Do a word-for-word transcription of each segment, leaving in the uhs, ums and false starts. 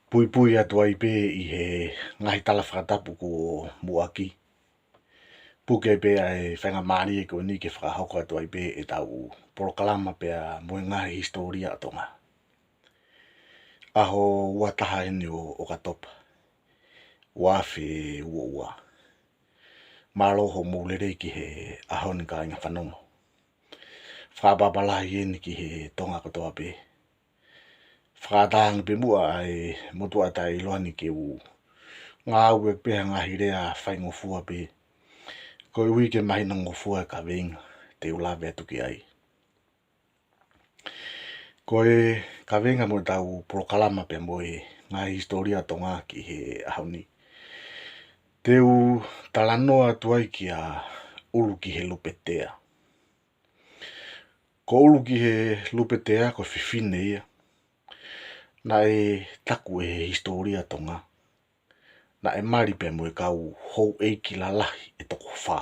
Puipui atu ai pē ʻi he ngaahi tala fakatapu kuo muʻaki. Puke pē ʻa e faingamālie ko eni ke fakahoko atu ai pē ʻetau polokalama pea mo e ngaahi hisitōlia ʻo Tonga. ʻAho ua taha eni ʻo ʻOkatopa, ua afe ua ua. Mālō hoʻomou lelei ki he ʻaho ni kāinga fanongo. Fakaʻapaʻapa lahi eni ki he Tonga kotoa pē. Fakaʻatā ange pē muʻa ʻa e motuʻa taʻeʻiloa ni ke u ngāueʻaki pē ha ngaahi lea faingofua pē, koeʻuhi ke mahinongofua e kaveinga te u lave atu ki ai. Ko e kaveinga mo ʻetau polokalama pea mo e ngaahi hisitōlia ʻo Tonga ki he ʻaho ni, te u talanoa atu ai kia ʻUlukihelupetea. Ko ʻUlukihelupetea ko e fefine ia naʻe taku ʻe he hisitōlia ʻo Tonga naʻe mali pea mo e kau houʻeiki lalahi ʻe toko fā.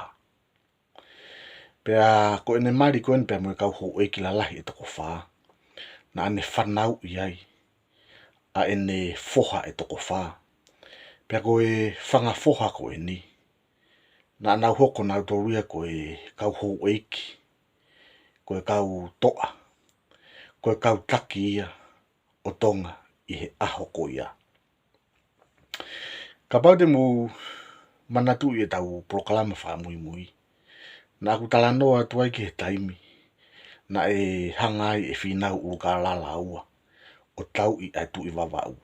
Pea ko ʻene mali ko eni pea mo e kau houʻeiki lalahi ʻe toko fā, naʻa ne fanauʻi ai ʻa ʻene foha ʻe toko fā. Pea ko e fanga foha ko eni, naʻa nau hoko nautolu ia ko e kau houʻeiki, ko e kau toʻa, ko e kau taki ia ʻo Tonga ʻi he ʻaho ko ia. Kapau te mou manatuʻi ʻetau polokalama fakamuimui, naʻa ku talanoa atu ai ki he taimi naʻe hanga ai ʻe Fīnau ʻUlukālala ua ʻo tauʻi ʻa e Tuʻi Vavaʻu.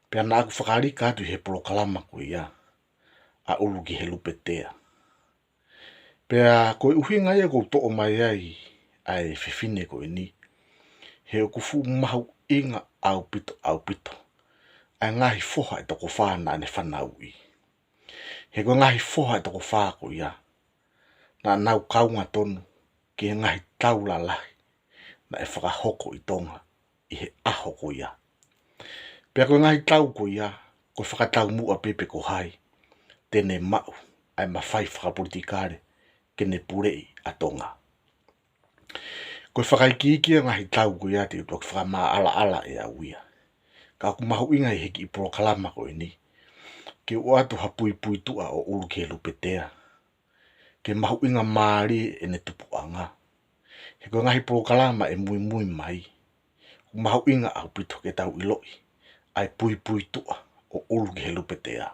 Pea naʻa ku fakalika atu ʻi he polokalama ko ia ʻa ʻUlukihelupetea. Pea ko e ʻuhinga ia ʻoku ou toʻo mai ai ʻa e fefine ko eni, he ʻoku fuʻu mahuʻinga ʻaupito, ʻaupito ʻa e ngaahi foha ʻe toko fā naʻa ne fanauʻi. He ko e ngaahi foha ʻe toko fā ko ia, naʻa nau kaunga tonu ki he ngaahi tau lalahi naʻe fakahoko ʻi Tonga ʻi he ʻaho ko ia. Pea ko e ngaahi tau ko ia, ko e fakataumuʻa pē pe ko hai te ne maʻu ʻa e mafai fakapolitikale ke ne puleʻi ʻa Tonga. Ko e fakaikiiki ʻa e ngaahi tau ko ia te u toki fakamaʻalaʻala ʻe au ia. Ka ʻoku mahuʻinga ʻi he kiʻi polokalama ko eni ke u ʻoatu ha puipuituʻa ʻo ʻUlukihelupetea, ke mahuʻingamālie ʻene tupuʻanga. He ko e ngaahi polokalama ʻe muimui mai, ʻoku mahuʻinga ʻaupito ke tau ʻiloʻi ʻa e puipuituʻa ʻo ʻUlukihelupetea.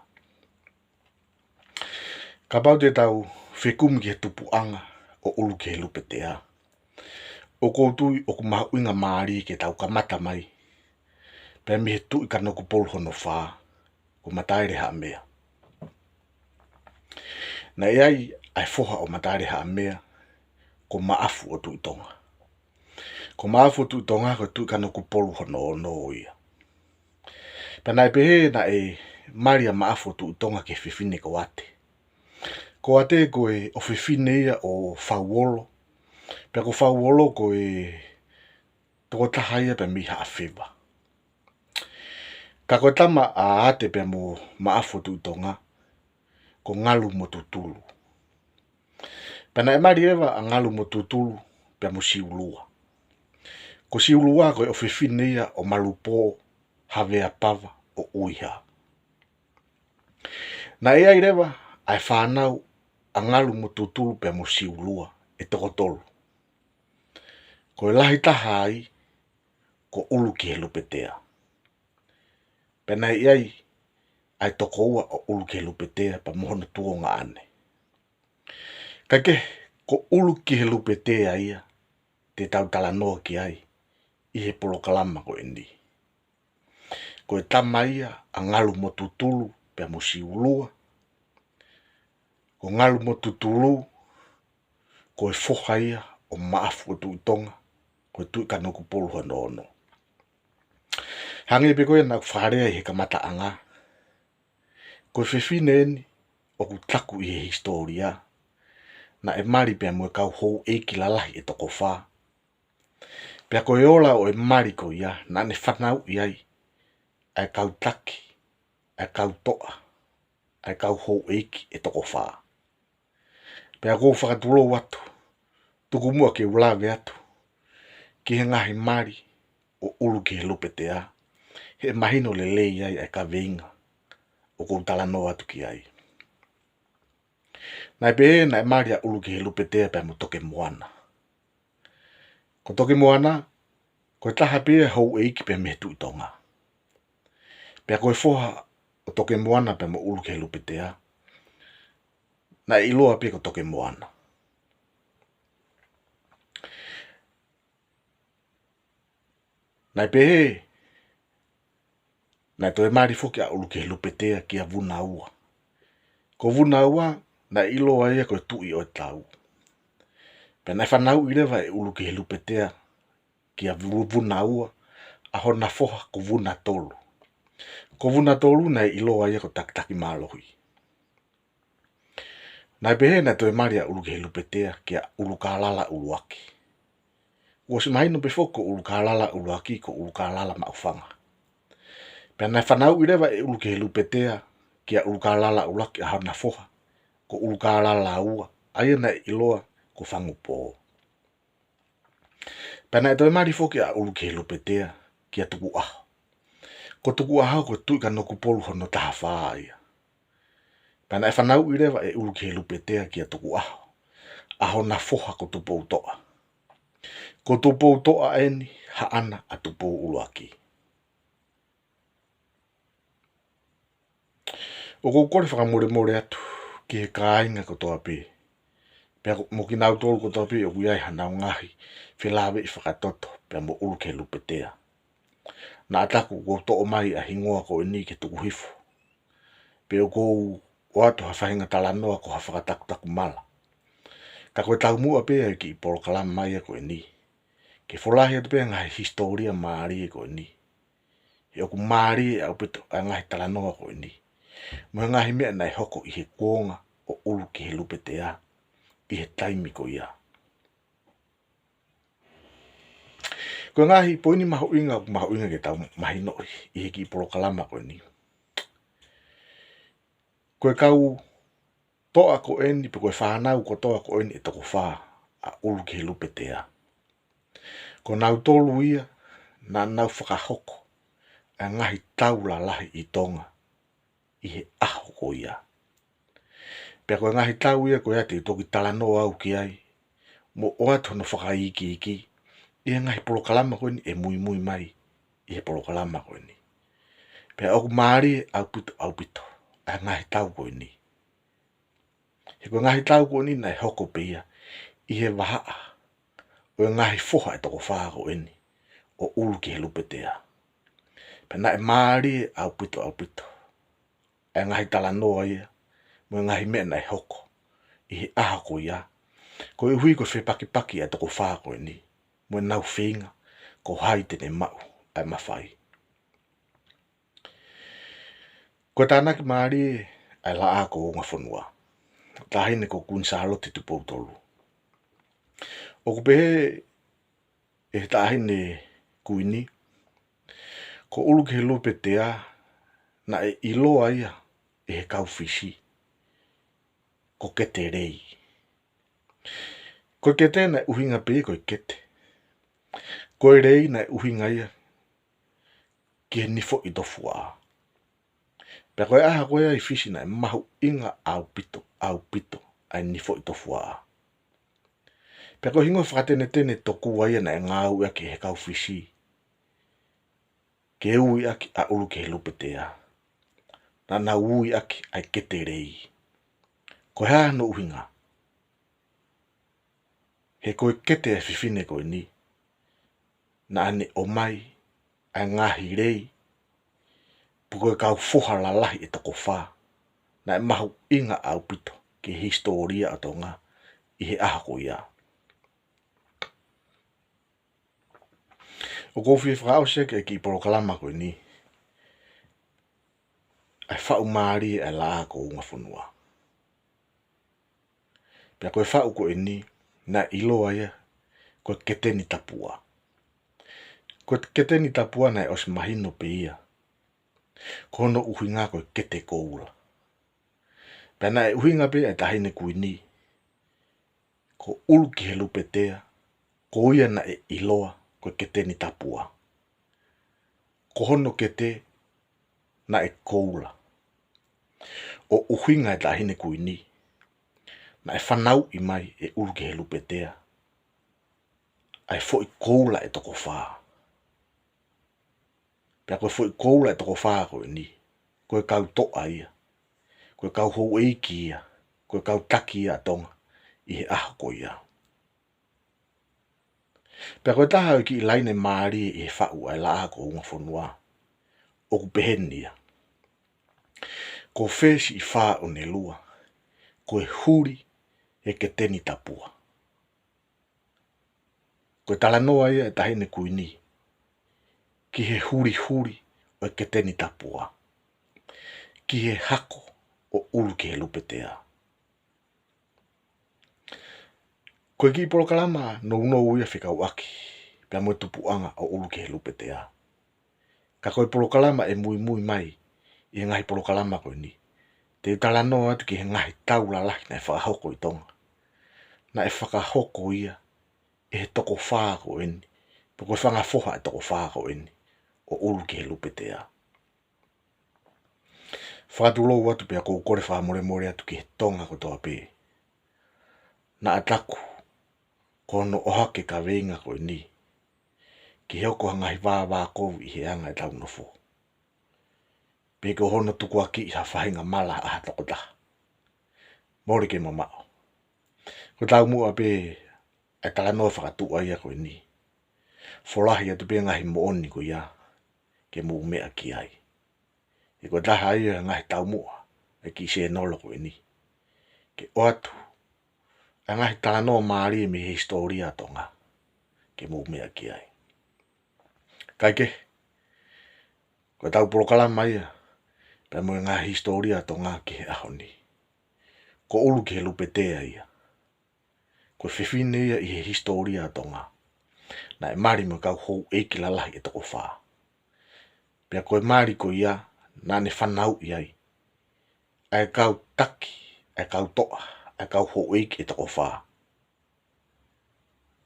Kapau te tau fekumi ki he tupuʻanga ʻo ʻUlukihelupetea, ʻoku ou tui ʻoku mahuʻingamālie ke tau kamata mai pea mei he Tuʻi Kanokupolu hono fā, ko Mataelehaʻamea. Naʻe ʻi ai ʻa e foha ʻo Mataelehaʻamea, ko Maʻafuʻotuʻitonga. Ko Maʻafuʻotuʻitonga ko e Tuʻi Kanokupolu hono ono ia. Pea naʻe pehē naʻe mali ʻa Maʻafuʻotuʻitonga ki he fefine ko Ate. Ko Ate ko e ʻofefine ia ʻo Fauolo. Pea ko Fauolo ko e tokotaha ia pea mei Haʻafeva. Ka ko e tama ʻa Ate pea mo Maʻafuʻotuʻitonga, ko Ngalumotutulu. Pea naʻe mali leva ʻa Ngalumotutulu pea mo Siulua. Ko Siulua ko e ʻofefine ia ʻo Malupō, Haveapava ʻo ʻUiha. Naʻe ʻi ai leva ʻa e fānau ʻa Ngalumotutulu pea mo Siulua ʻe toko tolu. Ko e lahi taha ai ko ʻUlukihelupetea. Pea naʻe ʻi ai ʻa e tokoua ʻo ʻUlukihelupetea pea mo hono tuongaʻane. Kae kehe, ko ʻUlukihelupetea ia te tau talanoa ki ai ʻi he polokalama ko eni. Ko e tama ia ʻa Ngalumotutulu pea mo Siulua. Ko Ngalumotutulu ko e foha ia ʻo Maʻafuʻotuʻitonga, ko e Tuʻi Kanokupolu hono ono. Hangē pē ko ia naʻa ku fakalea ʻi he kamataʻanga, ko e fefine eni ʻoku taku ʻi he hisitōlia naʻe mali pea mo e kau houʻeiki lalahi ʻe toko fā. Pea ko e ola ʻo e mali ko ia, naʻa ne fanauʻi ai ʻa e kau taki, ʻa e kau toʻa, ʻa e kau houʻeiki ʻe toko fā. Pea ʻoku ou fakatulou atu, tuku muʻa ke u lave atu ki he ngaahi mali ʻo ʻUlukihelupetea, he ʻe mahino lelei ai ʻa e kaveinga ʻoku ou talanoa atu ki ai. Naʻe pehē naʻe mali ʻa ʻUlukihelupetea pea mo Tokemoana. Ko Tokemoana, ko e taha pē ia e houʻeiki pē mei he Tuʻi Tonga. Pea ko e foha ʻo Tokemoana pea mo ʻUlukihelupetea, naʻe ʻiloa pē ko Tokemoana. Naʻe pehē, naʻe toe mali foki ʻa ʻUlukihelupetea kia Vunaua. Ko Vunaua, naʻe ʻiloa ia ko e Tuʻi ʻo e Tau. Pea naʻe fanauʻi leva ʻe ʻUlukihelupetea kia Vu-, Vunaua ʻa hona foha ko Vunatolu. Ko Vunatolu naʻe ʻiloa ia ko Takitakimālohi. Naʻe pehē naʻe toe mali ʻa ʻUlukihelupetea kia ʻUlukālala ʻUluaki. Kuo ʻosi mahino pē foki ko ʻUlukālala ʻUluaki ko ʻUlukālala Maʻufanga. Pea naʻe fanauʻi leva ʻe ʻUlukihelupetea kia ʻUlukālala ʻUluaki ʻa hona foha ko ʻUlukālala Ua, ʻa ia naʻe ʻiloa ko Fangupō. Pea naʻe toe mali foki ʻa ʻUlukihelupetea kia Tukuʻaho. Ko Tukuʻaho ko e Tuʻi Kanokupolu hono taha fā ia. Pea naʻe fanauʻi leva ʻe ʻUlukihelupetea kia Tukuʻaho ʻa hona foha ko Tupoutoʻa. Ko Tupoutoʻa eni haʻana ʻa Tupou ʻUluaki. ʻOku ou kole fakamolemole atu ki he kāinga kotoa pē, pea ko-, mo kinautolu kotoa pē ʻoku ʻi ai hanau ngaahi felāveʻi fakatoto pea mo ʻUlukihelupetea. Naʻa taku kuo u toʻo mai ʻa e hingoa ko eni ke tuku hifo, pe ʻoku ou ʻoatu ha faʻahinga talanoa ko ha fakatakutaku mala. Ka ko e taumuʻa pē ʻa e kiʻi polokalama ia ko eni, ke folahi atu pē ngaahi hisitōlia mālie ko eni. He ʻoku mālie ʻaupito ʻa e ngaahi talanoa ko eni, mo e ngaahi meʻa naʻe hoko ʻi he kuonga ʻo ʻUlukihelupetea ʻi he taimi ko ia. Ko e ngaahi poini mahuʻinga ʻoku mahuʻinga ke tau mahinoʻi ʻi he kiʻi polokalama ko eni, ko e kau toʻa ko eni, pe ko e fānau kotoa ko eni ʻe toko fā ʻa ʻUlukihelupetea, ko nautolu ia naʻa nau fakahoko ʻa e ngaahi tau lalahi ʻi Tonga ʻi he ʻaho ko ia. Pea ko e ngaahi tau ia ko ia te u toki talanoa au ki ai, mo ʻoatu hono fakaikiiki ʻi he ngaahi polokalama ko eni ʻe muimui mai ʻi he polokalama ko eni. Pea ʻoku mālie ʻaupito, ʻaupito ʻa e ngaahi tau ko eni. He ko e ngaahi tau ko eni naʻe hoko pē ia ʻi he vahaʻa ʻo e ngaahi foha ʻe toko fā ko eni ʻo ʻUlukihelupetea. Pea naʻe mālie ʻaupito, ʻaupito ʻa e ngaahi talanoa ia, mo e ngaahi meʻa naʻe hoko ʻi he ʻaho ko ia, koeʻuhi ko e fepakipaki ʻa e toko fā ko eni, mo ʻenau feinga ko hai te ne maʻu ʻa e mafai. Ko e tānaki mālie ʻa e Laʻā Kuonga Fonua, Taʻahine ko Kuini Sālote Tupou Tolu. ʻOku pehē ʻe he Taʻahine Kuini, ko ʻUlukihelupetea naʻe ʻiloa ia ʻe he kau Fisi ko Ketelei. Ko e kete naʻe ʻuhinga pē ia ko e kete. Ko e lei naʻe ʻuhinga ia ki he nifoʻi tofuaʻa. Pea ko e ʻaho ko ia ʻi Fisi naʻe mahuʻinga ʻaupito, ʻaupito ʻa e nifoʻi tofuaʻa. Pea ko e hingoa fakatenetene tokua ia naʻe ngāueʻaki ʻe he kau Fisi ke uiʻaki ʻa ʻUlukihelupetea, naʻa nau uiʻaki ʻa e Ketelei. Ko e hā hono ʻuhinga? He ko e kete ʻa e fefine ko eni naʻa ne ʻomai ʻa e ngaahi lei, pe ko e kau foha lalahi ʻe toko fā naʻe mahuʻinga ʻaupito ki he hisitōlia ʻo Tonga ʻi he ʻaho ko ia. ʻOku ou fie fakaʻosi ʻaki e kiʻi polokalama ko eni ʻa e faʻu mālie ʻa e Laʻā Kuonga Fonua. Pea ko e faʻu ko eni naʻe ʻiloa ia ko e Keteni Tapua. Ko e Keteni Tapua naʻe ʻosi mahino pē ia ko hono ʻuhinga ko e kete koula. Pea naʻe ʻuhinga pē ʻa e Taʻahine Kuini, ko ʻUlukihelupetea, ko ia naʻe ʻiloa ko e Keteni Tapua. Ko hono kete naʻe koula. ʻO ʻuhinga e Taʻahine Kuini, naʻe fanauʻi mai ʻe ʻUlukihelupetea ʻa e foʻi koula ʻe toko fā. Pea ko e foʻi koula ʻe toko fā ko eni, ko e kau toʻa ia, ko e kau houʻeiki ia, ko e kau taki ia ʻa Tonga ʻi he ʻaho ko ia. Pea ko e taha ʻo e kiʻi laine mālie ʻi he faʻu ʻa e Laʻā ko Unga Fonua, ʻoku peheni ia: Ko fē siʻi fā ʻo ne lua, ko e huli ʻe Keteni Tapua. Ko e talanoa ia e Taʻahine Kuini ki he hulihuli ʻo e Keteni Tapua, ki he hako ʻo ʻUlukihelupetea. Ko e kiʻi polokalama nounou ia fekauʻaki pea mo e tupuʻanga ʻo ʻUlukihelupetea. Ka ko e polokalama ʻe muimui mai ʻi he ngaahi polokalama ko eni, te u talanoa atu ki he ngaahi tau lalahi naʻe fakahoko ʻi Tonga. Naʻe fakahoko ia ʻe he toko fā ko eni, pe ko e fanga foha ʻe toko fā ko eni ʻo ʻUlukihelupetea. Fakatulou atu pea ʻoku ou kole fakamolemole atu ki he Tonga kotoa pē. Naʻa taku ko hono ʻohake kaveinga ko eni, ke hoko ha ngaahi vāvākovi ʻi he anga ʻetau nofo, pe ko hono tukuakiʻi ha faʻahinga mala ʻa ha tokotaha. Mole ke mamaʻo. Ko e taumuʻa pē ʻa e talanoa fakatuʻa ia ko eni. Folahi atu pē ngaahi moʻoni ko ia ke mou meʻa ki ai. He ko e taha ia e ngaahi taumuʻa e kiʻi sēnolo ko eni, ke ʻoatu ʻa e ngaahi talanoa mālie mei he hisitōlia ʻa Tonga ke mou meʻa ki ai. Kae kehe, ko ʻetau polokalama ia pea mo e ngaahi hisitōlia ʻa Tonga ki he ʻaho ni. Ko ʻUlukihelupetea ia, ko e fefine ia ʻi he hisitōlia ʻa Tonga naʻe mali mo e kau houʻeiki lalahi ʻe toko fā. Pea ko e mali ko ia naʻa ne fanauʻi ai ʻa e kau taki, ʻa e kau toʻa, ʻa e kau houʻeiki ʻe toko fā,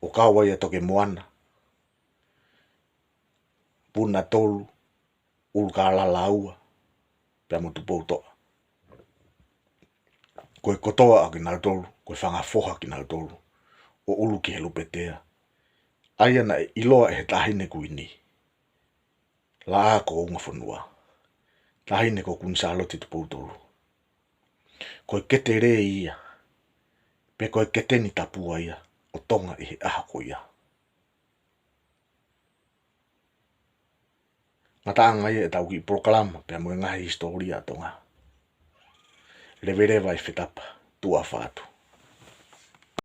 ʻo kau ai ʻa Tokemoana, Punatolu, ʻUlukālala Ua, pea mo Tupoutoʻa. Ko e kotoa ʻo kinautolu ko e fanga foha kinautolu ʻo ʻUlukihelupetea, ʻa ia naʻe ʻiloa ʻe he Taʻahine Kuini, Laʻā ko Unga Fonua, Taʻahine ko Kuini Sālote Tupou Tolu, ko e kete lei ia, pe ko e Keteni Tapua ia ʻo Tonga ʻi he ʻaho ko ia. Ngataʻanga ia ʻetau kiʻi polokalama pea mo e ngaahi hisitōlia ʻa Tonga. Leveleva e fetapa, tuʻa ʻofa atu.